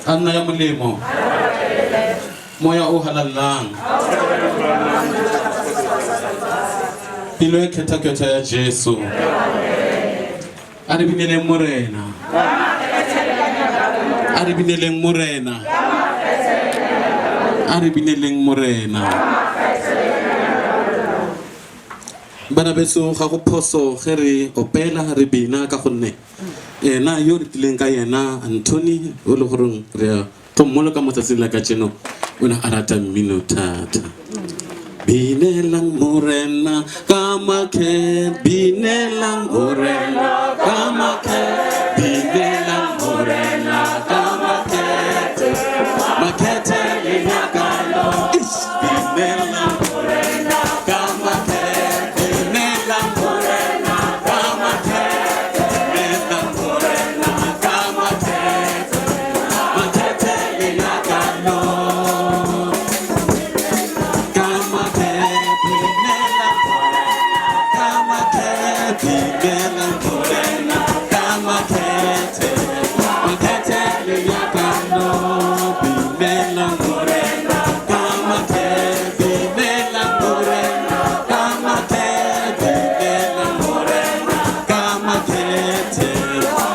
A nna ya molemo. Moya o halalelang. Pelo e kgethakgetha ya Jesu. A re bineleng Morena. A re bineleng Morena. A re bineleng Morena. Bana beso ga go phoso ge re opela re bina ka gonne ena yo re tlileng ka yena Anthony o le goreng re a tlo mmoloka mo tsatsing la kajeno o ne a rata mmino thata. Binelang Morena ka makhethe, binelang Morena ka makhethe, binelang Morena ka makhethe, makhethe le nyakalo. Ish, binelang Morena ka makhethe, binelang Morena ka makhethe, binelang Morena ka makhethe, makhethe le nyakalo. Ka makhethe, binelang ka makhethe, binelang Morena ka makhethe, makhethe le nyakalo. Binelang Morena ka makhethe, binelang Morena ka makhethe, binelang Morena ka makhethe,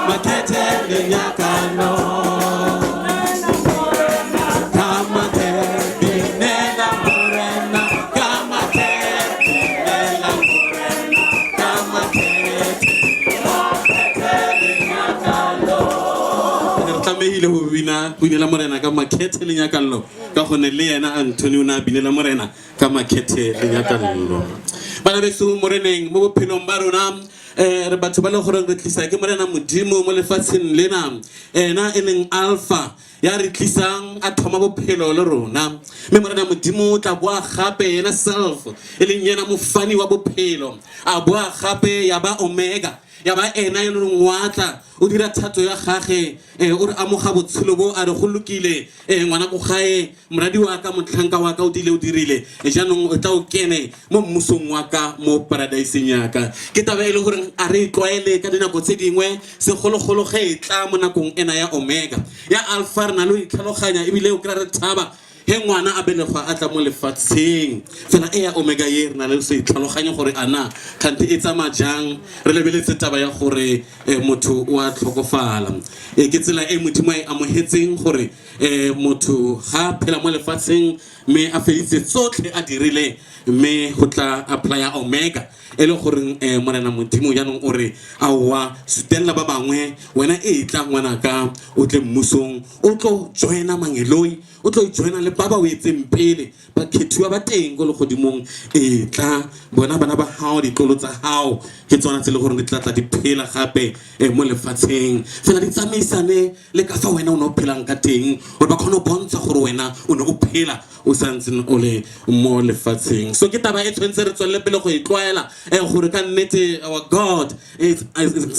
makhethe le nyakalo. Ka makhethe, binelang Morena ka makhethe, binelang Morena ka makhethe, makhethe le nyakallo. Re tlamehile go bina go binela Morena ka makhethe le nyakallo ka gonne le yena Anthony o ne a binela Morena ka makhethe le nyakallo. Bana beso Moreneng mo bophelong ba rona re batho ba le gore re tlisa ke Morena Modimo mo lefatsheng lena, ena e leng Alpha ya re tlisang a thoma bophelo le rona. Mme Morena Modimo o tla boa gape yena self e leng yena mofani wa bophelo, a boa gape ya ba Omega, ya ba ena e leng wa tla o dira thato ya gage, o re amoga botshelo bo a re go lokile, ngwana ko gae, moradi wa ka, motlhanka wa ka o dile o dirile, jaanong o tla o kene mo mmusong wa ka mo paradaiseng ya ka. Ke taba e le gore a re e tlwaele ka dinako tse dingwe, segologolo ge e tla mo nakong ena ya Omega. Ya Alpha re na le go itlhaloganya ebile o kry-a re thaba he ngwana a belegwa a tla mo lefatsheng, fela e ya Omega ye re na le se itlhaloganye gore ana kgante e tsamaya jang. Re lebeletse taba ya gore motho o a tlhokofala, ke tsela e Modimo a e amogetseng gore motho ga a phela mo lefatsheng mme a feditse tsotlhe a dirile, mme go tla apply-a Omega e le goreng Morena Modimo jaanong o re aowa sutelela ba bangwe, wena e tla ngwanaka o tle mmusong, o tlo joina mangeloi, o tlo joina le ba ba o etseng pele, bakgethiwa ba teng ko legodimong, e tla bona bana ba gago, ditlolo tsa gago ke tsona tse e le gore di tla tla di phela gape mo lefatsheng, fela di tsamaisane le ka fa wena o ne o phelang ka teng, gore ba kgone go bontsha gore wena o ne o phela o sa ntseng o le mo lefatsheng. So ke taba e tshwanetse re tswelele pele go e tlwaela, gore ka nnete our God is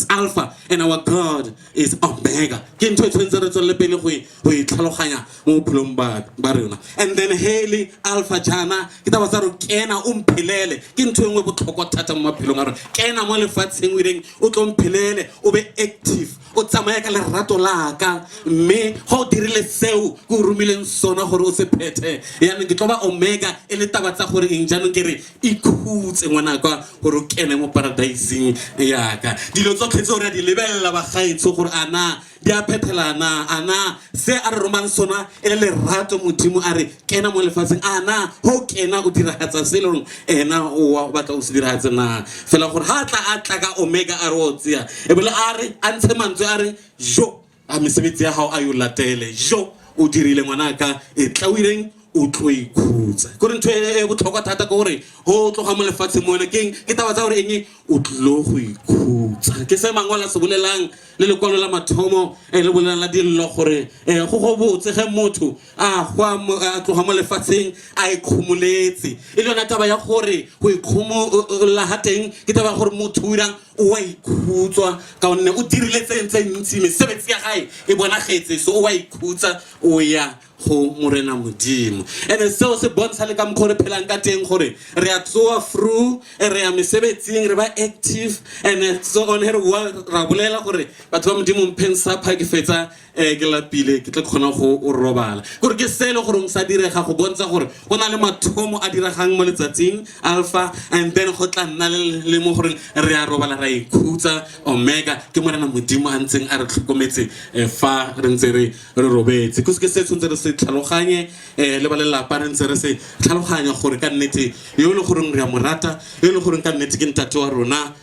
Alpha and our God is Omega. Ke ntho e tshwanetse re tswelele pele go e tlhaloganya mo bophelong ba rona. And then he le Alpha jaana ke taba tsa re kena o mphelele, ke ntho e nngwe botlhokwa thata mo maphelong a rona. Kena mo lefatsheng o ireng o tlo mphelele, o be active, o tsamaye ka lerato la ka, mme ga o dirile seo ke o romileng sona gore o se phethe, yaanong ke tlo ba Omega e le taba tsa gore eng. Jaanong ke re ikhutse ngwanaka gore o kene mo paradaiseng yaka. Dilo tsotlhe tseo re a di lebelela bagaetsho gore ana di a phethelana, ana se a re romang sona e le lerato. Modimo a re kena mo lefatsheng, ana go kena o diragatsa se e le goreng ena o batla o se diragatse na. Fela gore ga a tla a tla ka Omega a re o tseya, ebile a re a ntshe mantswe a re jo a mesebetsi ya gago a yo latele, jo o dirile ngwanaka, e tla o ireng o tlo ikhutsa. Kore ntho e botlhokwa thata ke gore go tloga mo lefatsheng mo wena keng, ke taba tsa gore eng o tlilo go ikhutsa. Ke se mangwalo a se bolelang le lekwalo la mathomo le bolelang la dillo gore go go botse ge motho a hwa a tloga mo lefatsheng a ikgomoletse. E le yona taba ya gore go ikgomola ga teng ke taba ya gore motho o irang o a ikhutswa ka gonne o dirile tse ntsi, mesebetsi ya gae e bonagetse, so o a ikhutsa o ya go Morena Modimo. And seo se bontsha le ka mokgwa re phelang ka teng gore re a tsoa through, re ya mesebetsing, re ba active and so on. He re bua ra bolela gore batho ba Modimo mpheng supper ke fetsa Ke lapile, ke tla kgona go o robala. Kore ke se e le goreng sa direga go bontsha gore go na le mathomo a diregang mo letsatsing, alpha, and then go tla nna le mo goreng re a robala, ra ikhutsa, omega. Ke Morena Modimo a ntseng a re tlhokometse fa re ntse re robetse. Ke se tshwanetse re se tlhaloganye le ba lelapa, re ntse re se tlhaloganya gore ka nnete yo e le goreng re a mo rata, yo e le goreng ka nnete ke ntate wa rona,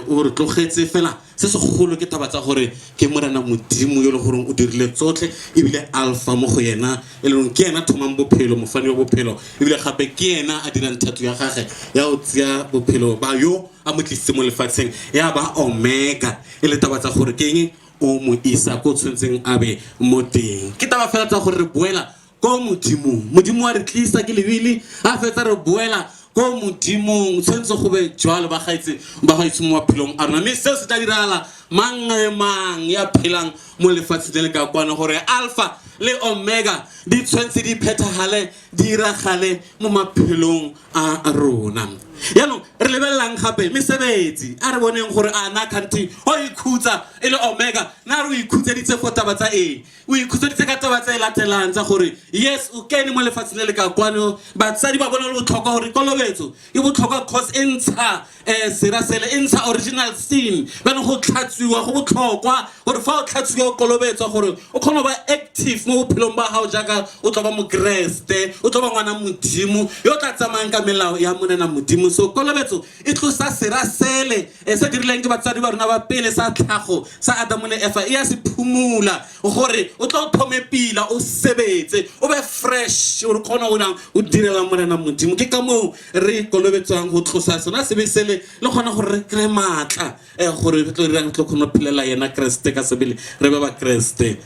o re tlogetse. Fela se segolo ke taba tsa gore ke Morena Modimo yo e le goreng o dirile tsotlhe, ebile alpha mo go yena e leng ke ena thomang bophelo, mofani wa bophelo, ebile gape ke ena a dirang thato ya gage ya go tseya bophelo ba yo a mo tlisitse mo lefatsheng, ya ba omega, e le taba tsa gore ke eng o mo isa ko tshwanetseng a be mo teng. Ke taba fela tsa gore re boela ko Modimong. Modimo wa re tlisa ke lebile, a fetsa re boela ko Modimong. Tshwanetse go be jwalo, bagaetse ba gaetsho, mo maphelong a rona, mme seo se tla diragala mang le mang ya phelang mo lefatsheng le le ka kwana, gore alpha le omega di tshwanetse di phethagale, di iragale mo maphelong a rona. Jaanong re lebelelang gape mesebetsi. A re boneng gore a na kganti o ikhutsa e le omega na re o ikhutseditse for taba tsa eng. O ikhutseditse ka taba tse latelang tsa gore yes, o kene mo lefatsheng le le ka kwano. Batsadi ba bona le botlhokwa gore kolobetso e botlhokwa, cause e ntsha sera sele, e ntsha original sin. Jaanong go tlhatswiwa go botlhokwa, gore fa o tlhatswiwa, o kolobetswa, gore o kgone go ba active mo bophelong ba gago jaaka o tlo ba mokeresete, o tlo ba ngwana Modimo yo o tla tsamayang ka melao ya Morena Modimo. So kolobetso e tlosa sera sele se dirileng ke batsadi ba rona ba pele sa tlhago sa Adamo le Efa, e ya se phumula gore o tlo thome pila, o sebetse, o be fresh, gore kgona go nang o direla Morena Modimo. Ke ka moo re kolobetswang, go tlosa sona sebe sele, le kgona gore re kry maatla gore re tlo dirang, re tlo kgona go phelela yena Keresete ka sebele, re be ba Keresete.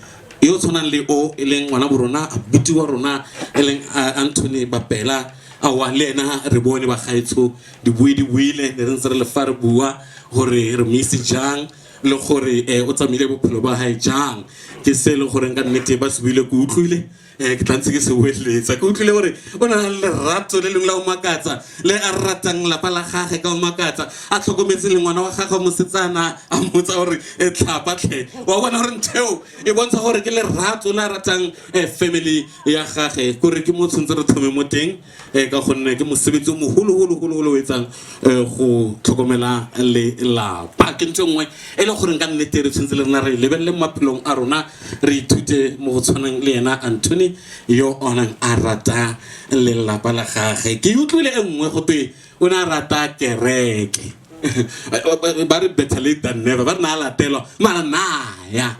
Yo o tshwanang le o e leng ngwana bo rona, abuti wa rona, e leng Anthony Bapela, aowa, le ena re bone, bagaetsho, dibui di buile, ne re ntse re le fa re bua gore re mo itse jang le gore o tsamaile bophelo ba gae jang. Ke se e leng goreng ka nnete ba se buile, ke utlwile, ke tla ntse ke se boeletsa. Ke utlwile gore o na le lerato le lengwe la go makatsa, le a ratang lapa la gage ka go makatsa, a tlhokometse le ngwana wa gagwe mosetsana, a mmotsa gore e tlhapa tlhe. Wa bona gore ntheo e bontsha gore ke lerato le a ratang family ya gage, kore ke mo tshwanetse re thome mo teng, ka gonne ke mosebetsi o mogologologologolo o etsang go tlhokomela lelapa. Ke ntho e nngwe e le goreng ka nnete re tshwanetse le rena re lebelele mo maphelong a rona, re ithute mo go tshwanang le ena Anthony yo o nang a rata lelapa la gage. Ke utlwile e nngwe gote o ne a rata kereke. Ba re better late than never. Ba re na a latelwa, mara naya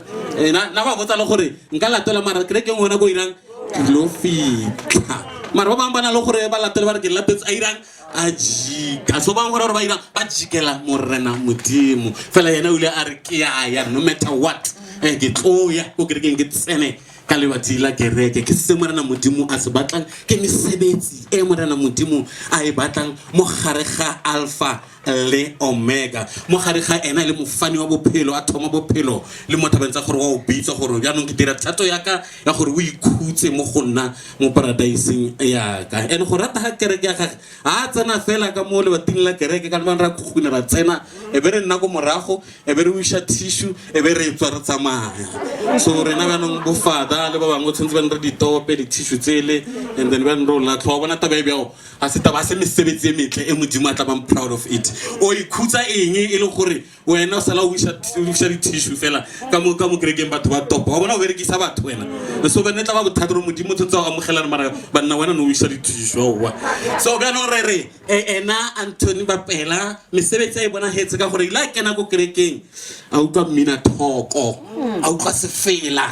na ba botsa le gore nka latelwa, mara kereke nngwe yona ko irang ke lo fitlha. Mara ba bangwe ba na le gore ba latele, ba re ke latetse, a irang a jika. So bangwe gore ba irang ba jikela Morena Modimo. Fela yena o ile a re ke ya ya, no matter what, ke tlo ya ko kerekeng, ke tsene ka lebati la kereke. Ke se Morena Modimo a se batlang, ke mesebetsi e Morena Modimo a e batlang mo gare ga alpha le omega, mo gare ga ena e le mofani wa bophelo, a thoma bophelo, le mo tabeng tsa gore wa o bitsa gore jaanong ke dira thato yaka ya gore o ikhutse mo go nna mo paradaiseng yaka. And go rata ga kereke ya gage, a tsena fela ka mo lebating la kereke, ka lebang ra khukhuna, ra tsena, e be re nna ko morago, e be re wiša tissue, e be re tswa, re tsamaya. So rena bjanong bofada le ba bangwe tshwanetse bane re ditope di-tissue tsele, and then bjanong re o latlha. Wa bona taba e bjao ga se taba, se mesebetsi e metle e Modimo a tla bang proud of it. O ikhutsa eng e le gore wena o sala o wiša di-tissue fela ka mo kerekeng, batho ba topa? Wa bona, o berekisa batho wena. So bene tla ba bothata gore Modimo o tshwanetse o amogelane, mara banna wena ne o wiša di-tissue, aowa. So bjanong re re ena Anthony Bapela, mesebetsi a e bonagetse ka gore ile a kena ko kerekeng, a utlwa mmina thoko, a utlwa sefela,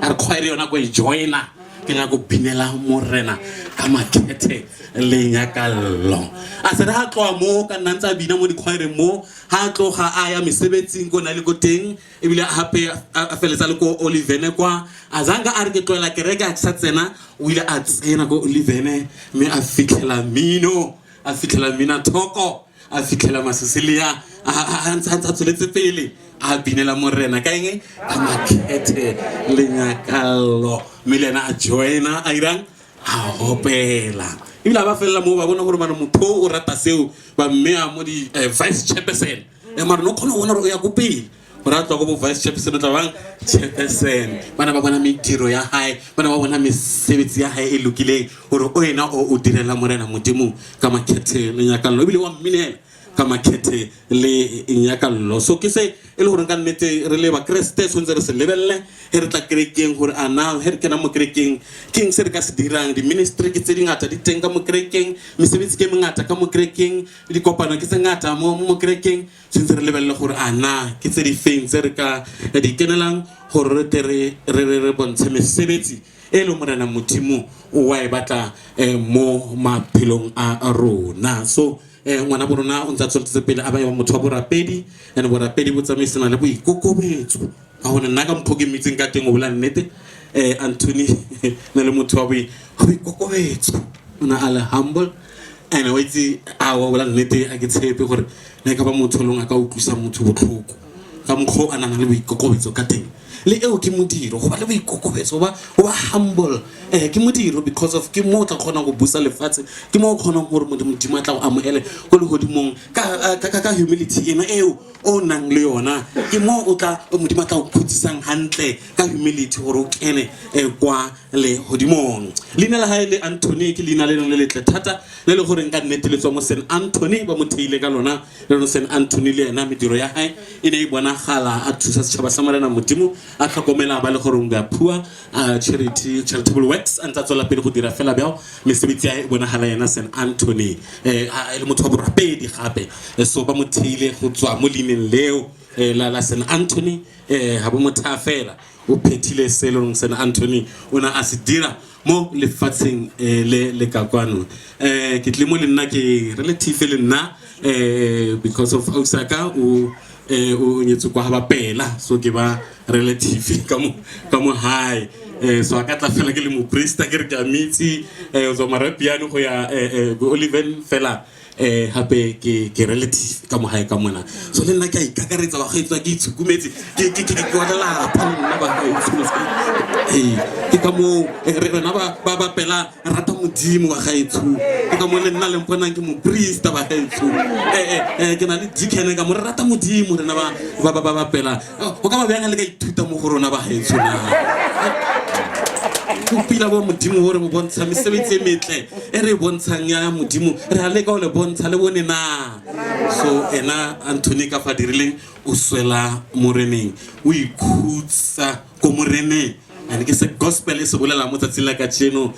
a re kgwaere yona ko e joina, ke nyako binela Morena ka makgethe le nyakallo. A se re ga tloa mo ka nna ntse a bina mo dikgwaereng mo, ga tloga a ya mesebetsing ko na le ko teng, ebile gape a feletsa le ko Olivene kwa. A zanga a re ke tlohela kereke, a sa tsena. O ile a tsena ko Olivene mme a fitlhela mino, a fitlhela mmina thoko, a fitlhela Masesilia a ntse a tsweletse pele a binela Morena ka eng? Ka makgethe le nyakallo. Mme le ena a joina, a irang, a opela, ebile a ba felela moo, ba bona gore mane motho o rata seo, ba mmea mo di vice chairperson. Mara no kgona go bona gore o ya ko pele. Gore a tloga ko bo vice chairperson o tla bang chairperson. Bana ba bona mediro ya hae, bana ba bona mesebetsi ya hae e lokileng, gore o ena o direla Morena Modimo ka makgethe le nyakallo, ebile wa mminela ka makgethe le nyakallo. So ke se e le gore ka nnete re le Bakreste tshwanetse re se lebelele he re tla kerekeng, gore a na he re kena mo kerekeng ke eng se re ka se dirang. Di-ministry ke tse dingata di teng ka mo kerekeng, mesebetsi ke e mengata ka mo kerekeng, dikopano ke tse ngata mo kerekeng. Tshwanetse re lebelele gore a na ke tse di feng tse re ka di kenelang gore re tle re bontshe mesebetsi e leng Morena Modimo o wa e batla mo maphelong a rona. So ngwana bo rona o ntse a tsweletse pele a ba eba motho wa borapedi, and borapedi bo tsamaisana le boikokobetso, ka gonne nna ka mokgwa ke mmitseng ka teng, o bola nnete, Anthony ne le motho wa boikokobetso, o ne a le humble. And wa itse a wa bola nnete, a ke tshepe gore ne ka ba motho e leng a ka utlwisa motho botlhoko ka mokgwa o a nang le boikokobetso ka teng. Le eo ke modiro, go ba le boikokobetso, go ba humble, ke modiro, because of ke mo o tla kgonang go busa lefatshe, ke mo o kgonang gore Modimo a tla go amogele ko legodimong ka humility ena eo o nang le yona. Ke mo o tla Modimo a tla o khutsisang hantle ka humility gore o kene kwa legodimong. Leina la hae le Anthony ke leina le lengwe le letle thata, le le goreng ka nnete le tswa mo St Anthony, ba mo theile ka lona le lone St Anthony. Le ena mediro ya hae e ne e bonagala, a thusa setšhaba sa Morena Modimo, a tlhokomela ba le goreng ba phua, charity, charitable works, a ntse a tswela pele go dira fela bjao, mesebetsi ya hae e bonagala. Yena St Anthony e le motho wa borapedi gape. So ba mo theile go tswa mo leineng leo la St Anthony. Ga bo mo thaya fela, o phethile se e leng St Anthony o ne a se dira mo lefatsheng le le ka kwano. Ke tle mo le nna ke relative le nna, because of ausaka o nyetswe kwa ga bapela, so ke ba relative ka mo hae. So a ka tla fela ke le moprista, ke re ke a mitse, o tswa Marapiane go ya Oliven fela, gape ke relative ka mo gae ka mona. So le nna ke a ikakaretsa wa gaetswa, ke itshukumetse, ke wa lelapa le nna ba gaetsho. Ee, ke ka moo rena ba pela rata Modimo wa gaetsho, ke ka moo le nna le mponang ke moprista ba gaetsho. Ke na le deacon ka mo, re rata Modimo rena ba pela. Go ka ba bjang le ka ithuta mo go rona ba gaetsho na bopila bo Modimo gore bo bontsha mesebetsi e metle e re e bontshang ya Modimo, re a leka go le bontsha le bone na. So ena Anthony ka fa dirileng, o swela Moreneng, o ikhutsa ko Moreneng, and ke se gospel e se bolela mo tsatsing la kajeno.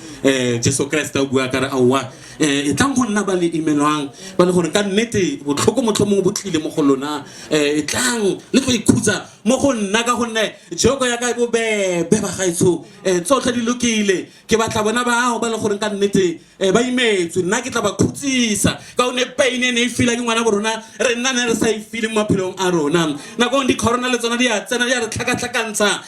Jesu Kreste o bua ka re, aowa, e tlang go nna ba le imelwang, ba le gore ka nnete botlhoko motlhomongwe bo tlile mo go lona, e tlang le tlo ikhutsa mo go nna, ka gonne joko ya ka e bobebe ba gaetsho. Tsotlhe di lokile. Ke batla bona bao ba le goreng ka nnete ba imetswe, nna ke tla ba khutsisa, ka gonne pain e ne e fila ke ngwana bo rona, re nna ne re sa e file mo maphelong a rona. Nakong di-corona le tsona di a tsena, di a re tlhakatlhakantsha,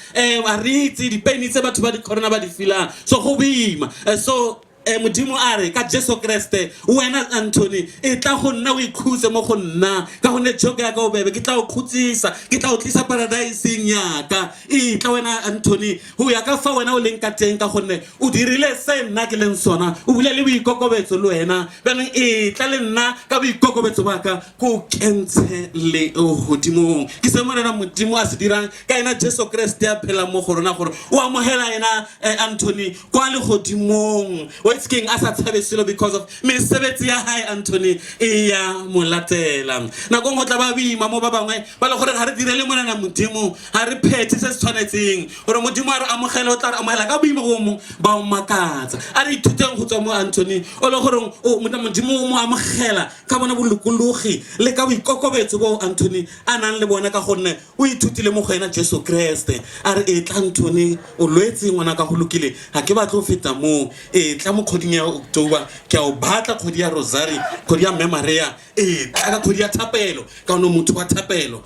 a re itse dipain tse batho ba di-corona ba di filang, so go boima. So Modimo a re ka Jesu Kreste, wena Anthony, e tla go nna o ikhutse mo go nna, ka gonne joko ya ka o bebe, ke tla o khutsisa, ke tla o tlisa paradiseng yaka. E tla wena Anthony go ya ka fa wena o leng ka teng, ka gonne o dirile se nna ke leng sona, o bule le boikokobetso le wena. Bjanong e tla le nna ka boikokobetso ba ka ko kentshe le godimong. Ke se Morena Modimo a se dirang ka ena Jesu Kreste a phelang mo go rona, gore o amogela ena Anthony kwa legodimong, o itse keng, a sa tshabe selo, because of mesebetsi ya hae Anthony e ya mo latela. Nakong go tla ba boima mo ba bangwe ba le gore ga re direle Morena Modimo, ga re phethe se se tshwanetseng gore Modimo a re amogele, o tla re amogela ka boima bo mong ba o makatsa. A re ithuteng go tswa mo Anthony o le goreng Modimo o mo amogela ka bona bolokologi le ka boikokobetso bo Anthony a nang le bona, ka gonne o ithutile mo go ena Jesu Kreste. A re, e tla Anthony, o lwetse ngwana ka, go lokile, ga ke batle go feta moo. E tla mo kgweding ya October, ke a o batla, kgwedi ya Rosary, kgwedi ya Mme Maria. E tla ka kgwedi ya thapelo, ka gonne motho wa thapelo,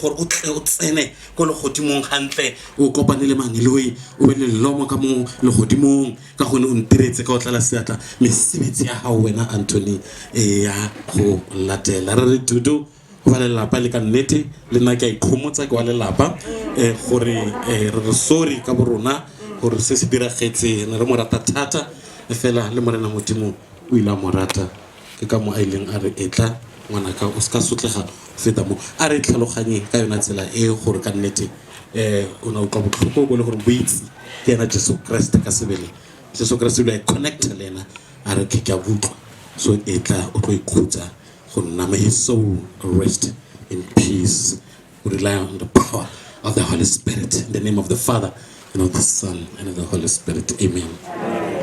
gore o tle o tsene ko legodimong gantle, o kopane le mangeloi, o be le lomo ka mo legodimong, ka gonne o ntiretse ka o tlala seatla. Mesebetsi ya gago wena Anthony e ya go latela. Re re dudu go ba lelapa le ka nnete, le nna ke a ikgomotsa, ke wa lelapa, gore re re sorry ka bo rona gore se se diragetse. Ne re mo rata thata, fela le Morena Modimo o ile a mo rata, ke ka mo a ileng a re etla. Ngwanaka, o se ka sotlega feta mo. A re tlhaloganye ka yona tsela e gore ka nnete o ne a utlwa botlhoko bo e le gore bo itse ke ena Jesu Kreste ka sebele. Jesu Kreste o ile a connecta le ena, a re ke a butlwa, so e tla o tlo ikhutsa go nna. May his soul rest in peace. We rely on the power of the Holy Spirit. In the name of the Father, and of the Son, and of the Holy Spirit. Amen.